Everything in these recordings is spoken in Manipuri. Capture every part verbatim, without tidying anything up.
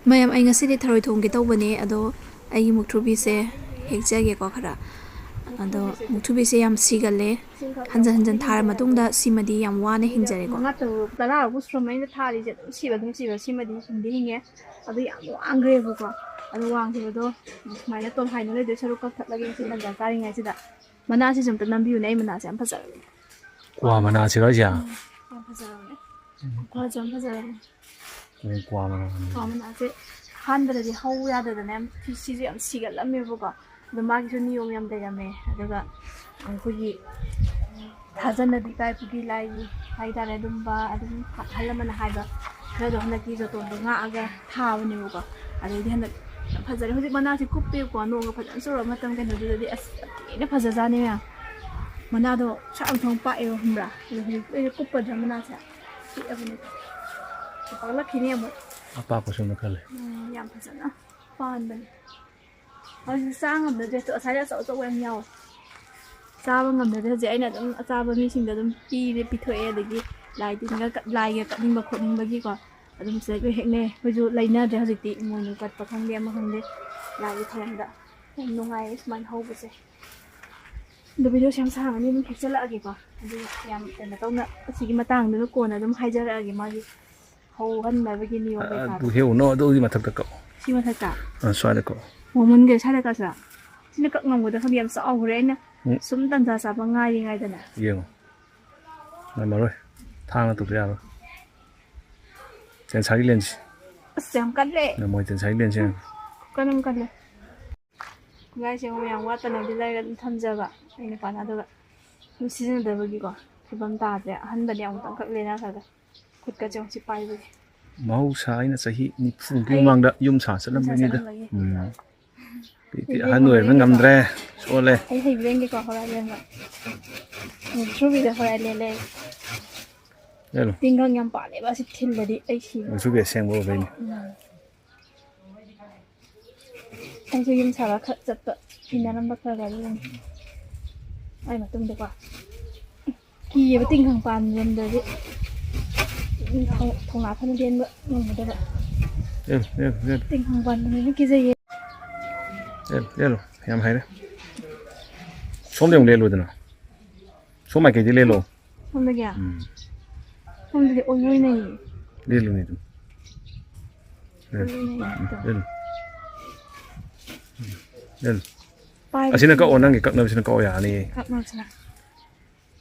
ꯃꯌꯥꯝ, ꯑꯩ ꯉꯁꯤꯗꯤ ꯊꯔꯣꯏ ꯊꯣꯡꯒꯦ ꯇꯧꯕꯅꯦ, ꯑꯗꯣ ꯑꯩꯒꯤ ꯃꯨꯛꯊ꯭ꯔꯨꯕꯤꯁꯦ ꯍꯦꯛꯆꯒꯦꯀꯣ ꯈꯔ꯫ ꯑꯗꯣ ꯃꯨꯛꯊ꯭ꯔꯨꯕꯤꯁꯦ ꯌꯥꯝ ꯁꯤꯒꯜꯂꯦ꯫ ꯍꯟꯖꯟ ꯍꯟꯖꯟ ꯊꯥꯔ ꯃꯇꯨꯡꯗ ꯁꯤꯃꯗꯤ ꯌꯥꯝ ꯋꯥꯅ ꯍꯤꯡꯖꯔꯦꯀꯣ꯫ ꯃꯉꯥ ꯇꯔꯨꯛ ꯇꯔꯥ ꯐꯥꯎꯕ ꯁꯨꯔꯝꯃꯅꯤ ꯑꯩꯅ ꯊꯥꯔꯤꯁꯦ, ꯑꯗꯨꯝ ꯁꯤꯕ, ꯑꯗꯨꯝ ꯁꯤꯕ꯫ ꯁꯤꯃꯗꯤ ꯍꯤꯡꯗꯤ ꯍꯤꯡꯉꯦ꯫ ꯑꯗꯨ ꯌꯥꯝ ꯋꯥꯡꯈ꯭ꯔꯦꯕꯀꯣ꯫ ꯑꯗꯨ ꯋꯥꯡꯈꯤꯕꯗꯣ ꯁꯨꯃꯥꯏꯅ ꯇꯣꯜꯍꯥꯏꯅ ꯂꯩꯗꯣꯏ ꯁꯔꯨꯛ ꯀꯛꯊꯠꯂꯒꯦ ꯁꯤ ꯇꯟꯖꯥ ꯆꯥꯔꯤꯉꯩꯁꯤꯗ꯫ ꯃꯅꯥꯁꯤꯁꯨ ꯑꯝꯇ ꯅꯝꯕꯤꯌꯨꯅꯦ, ꯑꯩ ꯃꯅꯥꯁꯦ ꯌꯥꯝ ꯐꯖꯔꯕꯅꯦ꯫ ꯀ꯭ꯋꯥ ꯃꯅꯥꯁꯤꯔꯣ ꯍꯥꯏꯁꯦ? ꯎꯝ, ꯌꯥꯝ ꯐꯖꯔꯕꯅꯦ꯫ ꯀ꯭ꯋꯥꯁꯦ ꯌꯥꯝ ꯐꯖꯔꯕꯅꯦ꯫ ꯎꯝ, ꯀ꯭ꯋꯥ ꯃꯅꯥ꯫ ꯀ꯭ꯋꯥ ꯃꯅꯥꯁꯦ ꯑꯍꯥꯟꯕꯗꯗꯤ ꯍꯧ ꯌꯥꯗꯗꯅ ꯌꯥꯝ ꯁꯤ-, ꯁꯤꯁꯨ ꯌꯥꯝ ꯁꯤꯒꯠꯂꯝꯃꯦꯕꯀꯣ꯫ ꯑꯗꯣ ꯃꯥꯒꯤꯁꯨ ꯅꯤꯌꯣꯝ ꯌꯥꯝ ꯂꯩꯔꯝꯃꯦ꯫ ꯑꯗꯨꯒ ꯑꯩꯈꯣꯏꯒꯤ ꯊꯥꯖꯅꯕꯤ ꯏꯄꯥ ꯏꯄꯨꯒꯤ ꯂꯥꯏꯒꯤ ꯍꯥꯏꯇꯥꯔꯦ, ꯑꯗꯨꯝꯕ ꯑꯗꯨꯝ ꯑꯍꯜ ꯂꯃꯟꯅ ꯍꯥꯏꯕ ꯈꯔꯗꯣ ꯍꯟꯗꯛꯇꯤ ꯖꯣꯇꯣꯟꯗꯣ ꯉꯥꯛꯑꯒ ꯊꯥꯕꯅꯦꯕꯀꯣ꯫ ꯑꯗꯩꯗꯤ ꯍꯟꯗꯛ ꯌꯥꯝ ꯐꯖꯔꯦ꯫ ꯍꯧꯖꯤꯛ ꯃꯅꯥꯁꯦ ꯀꯨꯞꯄꯦꯕꯀꯣ, ꯅꯣꯡꯒ ꯐꯖꯅ ꯆꯨꯔꯕ ꯃꯇꯝ ꯀꯩꯅꯣꯗꯨꯗꯗꯤ ꯑꯁ ꯌꯥꯝ ꯊꯤꯅ ꯐꯖꯖꯥꯠꯅꯤ ꯃꯌꯥꯝ꯫ ꯃꯅꯥꯗꯣ ꯁꯥꯡ ꯊꯣꯡ ꯄꯥꯛꯑꯦꯕ, ꯈꯪꯕ꯭ꯔꯥ? ꯑꯗꯣ ꯍꯧꯖꯤꯛ ꯂꯣꯏꯅ ꯀꯨꯞꯄꯗ꯭ꯔꯥ ꯃꯅꯥꯁꯦ? ꯄꯤꯛꯑꯕꯅꯦ꯫ ꯄꯥꯛꯂꯛꯈꯤꯅꯤ ꯑꯃꯨꯛ꯫ ꯑꯄꯥꯛꯄꯁꯨ ꯃꯈꯜ ꯂꯩ꯫ ꯎꯝ, ꯌꯥꯝ ꯐꯖꯅ ꯄꯥꯟꯕꯅꯦ꯫ ꯍꯧꯖꯤꯛ ꯆꯥ ꯉꯝꯅꯗ꯭ꯔꯦ꯫ ꯑꯁꯥꯏꯗ ꯑꯆꯧ ꯑꯆꯧꯕ ꯌꯥꯝ ꯌꯥꯎꯋꯦ꯫ ꯆꯥꯕ ꯉꯝꯅꯗ꯭ꯔꯦ꯫ ꯍꯧꯖꯤꯛ ꯑꯩꯅ ꯑꯗꯨꯝ ꯑꯆꯥꯕ ꯃꯤꯁꯤꯡꯗ ꯑꯗꯨꯝ ꯄꯤꯔꯦ, ꯄꯤꯊꯣꯛꯑꯦ꯫ ꯑꯗꯒꯤ ꯂꯥꯏ ꯇꯤꯟꯒ ꯀꯠ-, ꯂꯥꯏꯒ ꯀꯠꯅꯤꯡꯕ ꯈꯣꯠꯅꯤꯡꯕꯒꯤꯀꯣ꯫ ꯑꯗꯨꯝ ꯁꯤꯗ ꯂꯣꯏ ꯍꯦꯛꯅꯩ꯫ ꯑꯩꯈꯣꯏꯁꯨ ꯂꯩꯅꯗ꯭ꯔꯦ ꯍꯧꯖꯤꯛꯇꯤ꯫ ꯏꯃꯣꯏꯅꯨ ꯀꯠꯄ ꯈꯪꯗꯦ, ꯑꯃ ꯈꯪꯗꯦ꯫ ꯂꯥꯏꯒꯤ ꯊꯧꯔꯝꯗ ꯌꯥꯝ ꯅꯨꯡꯉꯥꯏꯌꯦ ꯁꯨꯃꯥꯏꯅ ꯍꯧꯕꯁꯦ꯫ ꯑꯗꯣ ꯚꯤꯗꯤꯑꯣꯁꯦ ꯌꯥꯝ ꯁꯥꯡꯉꯅꯤ, ꯑꯗꯨꯝ ꯈꯦꯛꯆꯜꯂꯛꯑꯒꯦꯀꯣ꯫ ꯑꯗꯨꯒ ꯌꯥꯝ ꯀꯩꯅꯣ ꯇꯧꯅ ꯑꯁꯤꯒꯤ ꯃꯇꯥꯡꯗꯨꯅ ꯀꯣꯟꯅ ꯑꯗꯨꯝ ꯍꯥꯏꯖꯔꯛꯑꯒꯦ, ꯃꯥꯒꯤ ꯍꯧꯍꯟꯅꯕꯒꯤ ꯅꯤꯌꯣꯝ ꯑꯗꯨ ꯀꯩꯀꯥꯗꯣ꯫ ꯍꯦꯛꯎꯅꯣ, ꯑꯗꯨꯒꯤ ꯃꯊꯛꯇ ꯀꯛꯑꯣ꯫ ꯁꯤ ꯃꯊꯛꯇ? ꯑ, ꯁ꯭ꯋꯥꯏꯗ ꯀꯛꯑꯣ꯫ ꯃꯃꯟꯒ ꯁ꯭ꯋꯥꯏꯗ ꯀꯛꯁꯤꯔꯥ? ꯁꯤꯅ ꯀꯛ ꯉꯝꯒꯗ꯭ꯔꯥ ꯈꯪꯗꯦ, ꯌꯥꯝ ꯆꯥꯎꯈ꯭ꯔꯦ꯫ ꯑꯩꯅ ꯎꯝ꯫ ꯁꯨꯝ ꯇꯟꯖꯥ ꯆꯥꯕ ꯉꯥꯏꯔꯤꯉꯩꯗꯅꯦ꯫ ꯌꯦꯡꯉꯣ꯫ ꯉꯝꯃꯔꯣꯏ꯫ ꯊꯥꯡꯅ ꯇꯧꯗ ꯌꯥꯔꯣꯏ꯫ ꯇꯦꯟꯁꯥꯒꯤ ꯂꯦꯟꯁꯤ꯫ ꯑꯁ, ꯌꯥꯝ ꯀꯜꯂꯦ꯫ ꯉꯝꯃꯣꯏ, ꯇꯦꯟꯁꯥꯒꯤ ꯂꯦꯟꯁꯤ ꯌꯦꯡꯉꯣ꯫ ꯈꯨꯀꯟ ꯑꯃ ꯀꯜꯂꯦ꯫ ꯈꯨꯠꯂꯥꯏꯁꯦ ꯑꯃꯨꯛ ꯌꯥꯝ ꯋꯥꯠꯇꯅꯕꯗꯤ ꯂꯩꯔꯒ ꯑꯗꯨꯝ ꯊꯝꯖꯕ ꯑꯩ ꯅꯨꯄꯥꯅ, ꯑꯗꯨꯒ ꯁꯨꯝ ꯁꯤꯖꯤꯟꯅꯗꯕꯒꯤꯀꯣ ꯐꯤꯕꯝ ꯇꯥꯗ꯭ꯔꯦ꯫ ꯑꯍꯟꯕꯅꯦ ꯑꯃꯨꯛꯇꯪꯈꯛ ꯂꯦꯟꯅꯈ꯭ꯔꯒ ꯈꯨꯠꯀ ꯆꯦꯡꯁꯤ ꯄꯥꯏꯕꯒꯤ꯫ ꯃꯍꯧꯁꯥ ꯑꯩꯅ ꯆꯍꯤ ꯅꯤꯐꯨꯒꯤ ꯑꯩ ꯃꯃꯥꯡꯗ ꯌꯨꯝ ꯁꯥ ꯌꯨꯝ ꯁꯥ ꯆꯠꯂꯝꯕꯅꯤꯗ꯫ ꯆꯠꯂꯝꯕꯒꯤ꯫ ꯎꯝ꯫ ꯍꯧꯖꯤꯛꯇꯤ ꯑꯩ ꯑꯍꯟ ꯑꯣꯏꯔꯕꯅꯤꯅ ꯍꯩꯕꯤꯔꯦꯟꯒꯦꯀꯣ꯫ ꯉꯝꯗ꯭ꯔꯦ, ꯁꯣꯜꯂꯦ꯫ ꯑꯩ ꯍꯩꯕꯤꯔꯦꯟꯒꯦꯀꯣ, ꯍꯣꯔꯥꯏ ꯂꯦꯟꯕ꯫ ꯃꯨꯛꯊ꯭ꯔꯨꯕꯤꯗ ꯍꯣꯔꯥꯏ ꯂꯦꯜꯂꯦ꯫ ꯂꯦꯜꯂꯣ꯫ ꯇꯤꯡꯈꯪ ꯌꯥꯝ ꯄꯥꯜꯂꯦꯕ, ꯑꯁꯤ ꯊꯤꯜꯂꯗꯤ ꯑꯩ ꯁꯤꯔꯦ꯫ ꯃꯨꯛꯊ꯭ꯔꯨꯕꯤ ꯑꯁꯦꯡꯕ ꯑꯣꯏꯕꯩꯅꯦ꯫ ꯎꯝ꯫ ꯑꯩꯁꯨ ꯌꯨꯝ ꯁꯥꯕ ꯈꯔ ꯆꯠꯄ, ꯏꯟꯅꯔꯝꯕ ꯈꯔ ꯈꯔ ꯑꯗꯨꯝ ꯑꯩ ꯃꯇꯨꯡꯗꯀꯣ꯫ ꯀꯤꯌꯦꯕ ꯇꯤꯡꯈꯪ ꯄꯥꯟꯕꯗꯗꯤ꯫ ꯊꯣꯡ-, ꯊꯣꯡꯅꯥ ꯐꯅ ꯂꯦꯟꯕ ꯉꯝꯒꯗꯕ꯫ ꯂꯦꯜꯂꯨ, ꯂꯦꯜꯂꯨ, ꯂꯦꯜꯂꯨ꯫ ꯇꯤꯡꯈꯪ ꯄꯥꯟꯕꯅꯤꯅ ꯀꯤꯖꯩꯌꯦ꯫ ꯂꯦꯜꯂꯨ, ꯂꯦꯜꯂꯨ꯫ ꯌꯥꯝ ꯍꯩꯔꯦ꯫ ꯁꯣꯝꯗ ꯑꯃꯨꯛ ꯂꯦꯜꯂꯨꯗꯅ꯫ ꯁꯣꯝ ꯃꯥꯏꯀꯩꯗꯤ ꯂꯦꯜꯂꯣ꯫ ꯁꯣꯝꯗꯒꯤ? ꯎꯝ꯫ ꯁꯣꯝꯗꯗꯤ ꯑꯣꯏ ꯑꯣꯏꯅꯩꯌꯦ꯫ ꯂꯦꯜꯂꯨꯅꯦ ꯑꯗꯨꯝ꯫ ꯂꯦꯜꯂꯨ꯫ ꯑꯣꯏ ꯑꯣꯏꯅꯩꯌꯦ꯫ ꯎꯝ, ꯂꯦꯜꯂꯨ꯫ ꯎꯝ, ꯂꯦꯜꯂꯨ꯫ ꯄꯥꯏꯕꯁꯤ ꯑꯁꯤꯅ ꯀꯛꯑꯣ, ꯅꯪꯒꯤ ꯀꯛꯅꯕꯁꯤꯅ ꯀꯛꯑꯣ, ꯌꯥꯅꯤꯌꯦ꯫ ꯀꯛꯅꯕꯁꯤꯅ꯫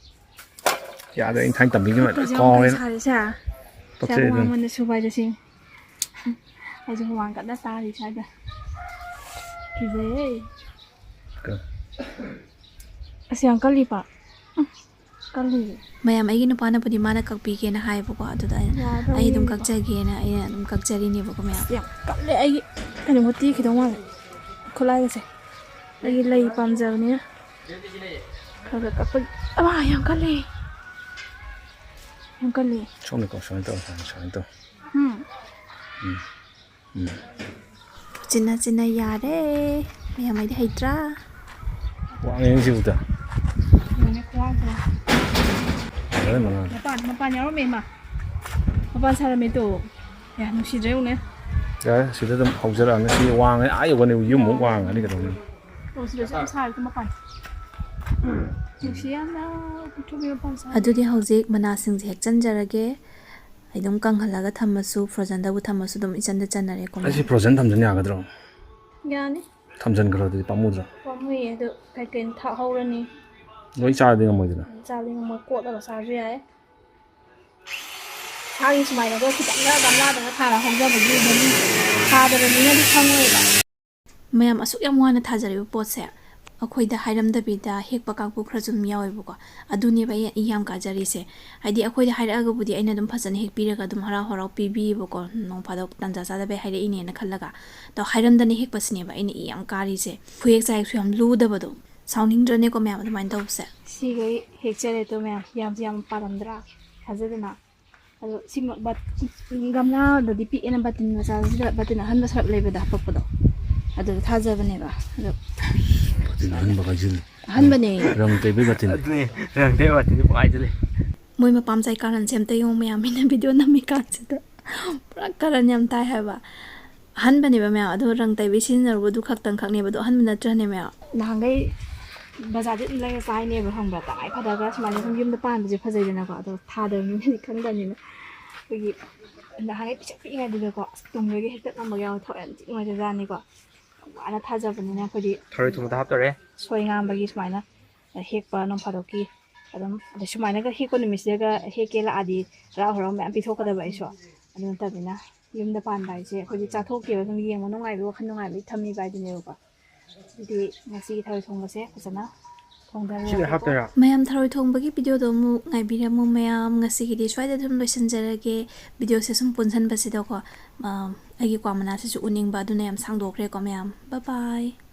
ꯌꯥꯗ꯭ꯔꯦ, ꯑꯩꯅ ꯊꯥꯏꯅ ꯇꯝꯕꯤꯈꯤꯕ ꯈꯨꯠꯀꯁꯦ ꯌꯥꯝ ꯀꯥꯎꯔꯦꯅ꯫ ꯀꯟ ꯁꯥꯔꯦ ꯁꯦ꯫ ꯁꯦ, ꯄꯛꯆꯩ ꯑꯗꯨꯝ꯫ ꯋꯥꯡꯃꯟꯗ ꯁꯨꯕ ꯍꯥꯏꯗꯣ ꯁꯤ꯫ ꯑꯩꯁꯨ ꯍꯨꯃꯥꯡ ꯀꯟꯅ ꯇꯥꯔꯤ ꯁ꯭ꯋꯥꯏꯗ꯫ ꯀꯤꯖꯩꯌꯦ꯫ ꯀ- ꯑꯁ, ꯌꯥꯝ ꯀꯜꯂꯤꯄꯥ꯫ ꯎꯝ, ꯀꯜꯂꯤ꯫ ꯃꯌꯥꯝ, ꯑꯩꯒꯤ ꯅꯨꯄꯥꯅꯕꯨꯗꯤ ꯃꯥꯅ ꯀꯛꯄꯤꯒꯦꯅ ꯍꯥꯏꯌꯦꯕꯀꯣ, ꯑꯗꯨꯗ ꯑꯩꯅ, ꯌꯥꯗꯧꯔꯤ "ꯑꯩ ꯑꯗꯨꯝ ꯅꯨꯄꯥ꯫ ꯀꯛꯆꯒꯦꯅ" ꯑꯩꯅ ꯑꯗꯨꯝ ꯀꯛꯆꯔꯤꯅꯦꯕꯀꯣ, ꯃꯌꯥꯝ꯫ ꯑꯁ, ꯌꯥꯝ ꯀꯜꯂꯦ꯫ ꯑꯩꯒꯤ ꯀꯩꯅꯣꯒ ꯇꯦꯛꯈꯤꯗꯧ ꯃꯥꯜꯂꯦ, ꯈꯨꯠꯂꯥꯏꯒꯁꯦ꯫ ꯑꯩꯒꯤ ꯂꯩ ꯄꯥꯝꯖꯕꯅꯤꯅ꯫ ꯈꯔ ꯈꯔ ꯀꯛꯄ-, ꯑꯃ ꯌꯥꯝ ꯀꯜꯂꯦ꯫ ꯌꯥꯝ ꯀꯜꯂꯦ꯫ ꯁꯣꯝꯗ ꯀꯣ, ꯁꯨꯃꯥꯏꯅ ꯇꯧ, ꯁꯨꯃꯥꯏꯅ, ꯁꯨꯃꯥꯏꯅ ꯇꯧ꯫ ꯎꯝ꯫ ꯎꯝ꯫ ꯎꯝ꯫ ꯆꯤꯟꯅ ꯆꯤꯟꯅ ꯌꯥꯔꯦ꯫ ꯃꯌꯥꯝ ꯑꯩꯗꯤ ꯍꯩꯇ꯭ꯔꯥ? ꯋꯥꯡꯉꯦ ꯁꯤꯕꯨꯗ꯫ ꯌꯦꯡꯉꯦ ꯈꯨꯋꯥꯡꯁꯦ꯫ ꯐꯖꯅ ꯃꯉꯥ꯫ ꯃꯄꯥꯟ, ꯃꯄꯥꯟ ꯌꯥꯎꯔꯝꯃꯦ ꯏꯃꯥ꯫ ꯃꯄꯥꯟ ꯁꯥꯔꯝꯃꯦ ꯇꯣ꯫ ꯌꯥ, ꯅꯨꯡꯁꯤꯗ꯭ꯔꯥ ꯌꯦꯡꯉꯨꯅꯦ꯫ ꯌꯥꯔꯦ, ꯁꯤꯗ ꯑꯗꯨꯝ ꯍꯧꯖꯔꯛꯑꯅꯤ꯫ ꯁꯤ ꯋꯥꯡꯉꯦ, ꯑꯥ ꯌꯧꯒꯅꯤ, ꯌꯨꯝꯃꯨꯛ ꯋꯥꯡꯉꯅꯤ ꯀꯩꯗꯧꯅꯤ? ꯑꯣ, ꯁꯤꯗꯁꯨ ꯌꯥꯝ ꯁꯥꯔꯦ ꯃꯄꯥꯟ꯫ ꯅꯨꯡꯁꯤ ꯌꯥꯝꯅ ꯄꯤꯊ꯭ꯔꯨꯕꯤ ꯃꯄꯥꯟ ꯁꯥꯔꯦ꯫ ꯑꯗꯨꯗꯤ ꯍꯧꯖꯤꯛ ꯃꯅꯥꯁꯤꯡꯁꯦ ꯍꯦꯛꯆꯟꯖꯔꯒꯦ꯫ ꯑꯩ ꯑꯗꯨꯝ ꯀꯪꯍꯜꯂꯒ ꯊꯝꯃꯁꯨ, ꯐ꯭ꯔꯣꯖꯟꯗꯕꯨ ꯊꯝꯃꯁꯨ ꯑꯗꯨꯝ ꯏꯆꯟꯗ ꯆꯟꯅꯔꯦꯀꯣ, ꯑꯩꯁꯦ ꯃꯌꯥꯝ꯫ ꯐ꯭ꯔꯣꯖꯟ ꯊꯝꯖꯟ ꯌꯥꯒꯗ꯭ꯔꯣ? ꯌꯥꯅꯤ꯫ ꯊꯝꯖꯟꯈ꯭ꯔꯣ ꯑꯗꯨꯗꯤ, ꯄꯥꯝꯃꯨꯗ꯭ꯔꯣ? ꯄꯥꯝꯃꯨꯏꯌꯦ, ꯑꯗꯨ ꯀꯩꯀꯩꯅ ꯊꯥꯛꯍꯧꯔꯅꯤ꯫ ꯂꯣꯏ ꯆꯥꯔꯗꯤ ꯉꯝꯃꯣꯏꯗꯅ꯫ ꯆꯥꯕꯗꯤ ꯉꯝꯃꯣꯏ, ꯀꯣꯠꯂꯒ ꯆꯥꯔꯁꯨ ꯌꯥꯏ꯫ ꯁꯥꯒꯤ ꯁꯨꯃꯥꯏꯅꯒ ꯈꯤꯇꯪꯒ ꯒꯝꯂꯥꯗꯒ ꯊꯥꯔ ꯍꯧꯖꯕꯒꯤ ꯑꯗꯨꯝ ꯊꯥꯗꯕ ꯃꯤꯅꯗꯤ ꯈꯪꯉꯣꯏꯕ꯫ ꯃꯌꯥꯝ ꯑꯁꯨꯛ ꯌꯥꯝ ꯋꯥꯅ ꯊꯥꯖꯔꯤꯕ ꯄꯣꯠꯁꯦ ꯑꯩꯈꯣꯏꯗ ꯍꯥꯏꯔꯝꯗꯕꯤꯗ ꯍꯦꯛꯄ ꯀꯥꯡꯕꯨ ꯈꯔꯁꯨ ꯑꯗꯨꯝ ꯌꯥꯎꯋꯦꯕꯀꯣ꯫ ꯑꯗꯨꯅꯦꯕ ꯑꯩ, ꯑꯩ ꯌꯥꯝ ꯀꯥꯖꯔꯤꯁꯦ꯫ ꯍꯥꯏꯗꯤ ꯑꯩꯈꯣꯏꯗ ꯍꯥꯏꯔꯛꯑꯒꯕꯨꯗꯤ ꯑꯩꯅ ꯑꯗꯨꯝ ꯐꯖꯅ ꯍꯦꯛꯄꯤꯔꯒ ꯑꯗꯨꯝ ꯍꯔꯥꯎ ꯍꯔꯥꯎ ꯄꯤꯕꯤꯌꯦꯕꯀꯣ꯫ ꯅꯣꯡ ꯐꯥꯗꯣꯛ ꯇꯟꯖꯥ ꯆꯥꯗꯕꯩ ꯍꯥꯏꯔꯛꯏꯅꯦꯅ ꯈꯜꯂꯒ꯫ ꯑꯗꯣ ꯍꯥꯏꯔꯝꯗꯅ ꯍꯦꯛꯄꯁꯤꯅꯦꯕ ꯑꯩꯅ ꯏ ꯌꯥꯝ ꯀꯥꯔꯤꯁꯦ꯫ ꯈꯨꯍꯦꯛ ꯆꯥꯍꯦꯛꯁꯨ ꯌꯥꯝ ꯂꯨꯗꯕꯗꯣ꯫ ꯁꯥꯎꯅꯤꯡꯗ꯭ꯔꯅꯦꯀꯣ ꯃꯌꯥꯝ ꯑꯗꯨꯃꯥꯏꯅ ꯇꯧꯕꯁꯦ? ꯁꯤꯈꯩ ꯍꯦꯛꯆꯔꯦ ꯑꯗꯣ ꯃꯌꯥꯝ, ꯌꯥꯝꯁꯨ ꯌꯥꯝ ꯄꯥꯜꯂꯝꯗ꯭ꯔꯥ? ꯊꯥꯖꯗꯅ꯫ ꯑꯗꯣ ꯁꯤ ꯃ-, ꯕꯠ-, ꯒꯝꯂꯥꯗꯗꯤ ꯄꯤꯛꯑꯦꯅ ꯕꯇꯤꯟ ꯃꯆꯥꯁꯤꯗ ꯕꯇꯤꯟ ꯑꯍꯟꯕ ꯁꯔꯞ ꯂꯩꯕꯗ ꯍꯥꯄꯛꯄꯗꯣ ꯑꯗꯨꯗ ꯊꯥꯖꯕꯅꯦꯕ꯫ ꯑꯗꯣ ꯕꯇꯤꯟ ꯑꯍꯟꯕ ꯀꯥꯏꯁꯤꯜꯂꯤ꯫ ꯑꯍꯟꯕꯅꯦ꯫ ꯔꯪ ꯇꯩꯕꯩ ꯕꯇꯤꯟ꯫ ꯑꯗꯨꯅꯦ, ꯔꯪ ꯇꯩꯕ ꯕꯇꯤꯟꯗꯤ ꯄꯨꯡꯍꯥꯏꯗ ꯂꯩ꯫ ꯃꯣꯏ ꯃꯄꯥ ꯃꯆꯥꯏ ꯀꯥꯔꯟꯁꯦ ꯑꯝꯇ ꯌꯦꯡꯉꯨ ꯃꯌꯥꯝ, ꯃꯤꯅ ꯚꯤꯗꯤꯑꯣ ꯅꯝꯃꯤꯀꯥꯟꯁꯤꯗ꯫ ꯄꯨꯔꯥ ꯀꯔꯟ ꯌꯥꯝ ꯇꯥꯏ ꯍꯥꯏꯕ꯫ ꯑꯍꯟꯕꯅꯦꯕ ꯃꯌꯥꯝ, ꯑꯗꯣ ꯔꯪ ꯇꯩꯕꯩ ꯁꯤꯖꯤꯟꯅꯔꯨꯕ ꯑꯗꯨ ꯈꯛꯇꯪ ꯈꯛꯅꯦꯕ, ꯑꯗꯣ ꯑꯍꯟꯕ ꯅꯠꯇ꯭ꯔꯅꯦ ꯃꯌꯥꯝ? ꯅꯍꯥꯟꯈꯩ ꯕꯖꯥꯔꯗ ꯑꯗꯨꯝ ꯂꯩꯔ ꯆꯥꯏꯅꯦꯕ, ꯈꯪꯕ꯭ꯔꯥ? ꯇꯉꯥꯏ ꯐꯗ꯭ꯔꯒ ꯁꯨꯃꯥꯏꯅ ꯁꯨꯝ ꯌꯨꯝꯗ ꯄꯥꯟꯕꯁꯦ ꯐꯖꯩꯗꯅꯀꯣ, ꯑꯗꯣ ꯊꯥꯗꯕꯅꯤꯅꯗꯤ ꯈꯪꯗꯕꯅꯤꯅ꯫ ꯑꯩꯈꯣꯏꯒꯤ ꯅꯍꯥꯟꯈꯩ ꯄꯤꯁꯛ ꯄꯤꯛꯏꯉꯩꯗꯨꯗꯀꯣ, ꯑꯁ, ꯇꯨꯝꯕꯒꯤ ꯍꯦꯛꯇ ꯉꯝꯕꯒ ꯌꯥꯎꯅ ꯊꯋꯥꯏ ꯌꯥꯝ ꯊꯤ ꯅꯨꯡꯉꯥꯏꯖꯖꯥꯠꯅꯤꯀꯣ꯫ ꯌꯥꯝ ꯋꯥꯅ ꯊꯥꯖꯕꯅꯤꯅ ꯑꯩꯈꯣꯏꯗꯤ ꯊꯔꯣꯏ ꯊꯣꯡꯕꯗ ꯍꯥꯞꯇꯣꯔꯦ꯫ ꯁꯣꯏ ꯉꯥꯝꯕꯒꯤ ꯁꯨꯃꯥꯏꯅ ꯍꯦꯛꯄ ꯅꯣꯡ ꯐꯥꯗꯣꯛꯀꯤ ꯑꯗꯨꯝ, ꯑꯗꯩ ꯁꯨꯃꯥꯏꯅꯒ ꯍꯦꯛꯄ ꯅꯨꯃꯤꯠꯁꯤꯗꯒ ꯍꯦꯛꯀꯦ ꯂꯥꯛꯑꯗꯤ ꯍꯔꯥꯎ ꯍꯔꯥꯎ ꯃꯌꯥꯝ ꯄꯤꯊꯣꯛꯀꯗꯕ ꯑꯩꯁꯨ꯫ ꯑꯗꯨ ꯅꯠꯇꯕꯅꯤꯅ ꯌꯨꯝꯗ ꯄꯥꯟꯕ ꯍꯥꯏꯁꯦ ꯑꯩꯈꯣꯏꯗꯤ ꯆꯥꯊꯣꯛꯀꯦꯕ, ꯁꯨꯝ ꯌꯦꯡꯕ ꯅꯨꯡꯉꯥꯏꯕ, ꯋꯥꯈꯜ ꯅꯨꯡꯉꯥꯏꯕꯒꯤ ꯊꯝꯃꯤꯕ ꯍꯥꯏꯗꯨꯅꯦꯕꯀꯣ꯫ ꯑꯗꯨꯗꯤ ꯉꯁꯤꯒꯤ ꯊꯔꯣꯏ ꯊꯣꯡꯕꯁꯦ ꯐꯖꯅ ꯊꯣꯡꯊꯔꯒꯦ꯫ ꯁꯤꯗ ꯍꯥꯞꯇꯣꯏꯔꯥ? ꯃꯌꯥꯝ, ꯊꯔꯣꯏ ꯊꯣꯡꯕꯒꯤ ꯚꯤꯗꯤꯑꯣꯗꯣ ꯑꯃꯨꯛ ꯉꯥꯏꯕꯤꯔꯝꯃꯨ ꯃꯌꯥꯝ꯫ ꯉꯁꯤꯒꯤꯗꯤ ꯁ꯭ꯋꯥꯏꯗ ꯑꯗꯨꯝ ꯂꯣꯏꯁꯤꯟꯖꯔꯒꯦ꯫ ꯚꯤꯗꯤꯑꯣꯁꯦ ꯁꯨꯝ ꯄꯨꯟꯁꯤꯟꯕꯁꯤꯗꯀꯣ, ꯑ, ꯑꯩꯒꯤ ꯀ꯭ꯋꯥ ꯃꯅꯥꯁꯤꯁꯨ ꯎꯅꯤꯡꯕ, ꯑꯗꯨꯅ ꯌꯥꯝ ꯁꯥꯡꯗꯣꯛꯈ꯭ꯔꯦꯀꯣ ꯃꯌꯥꯝ꯫ Bye bye꯫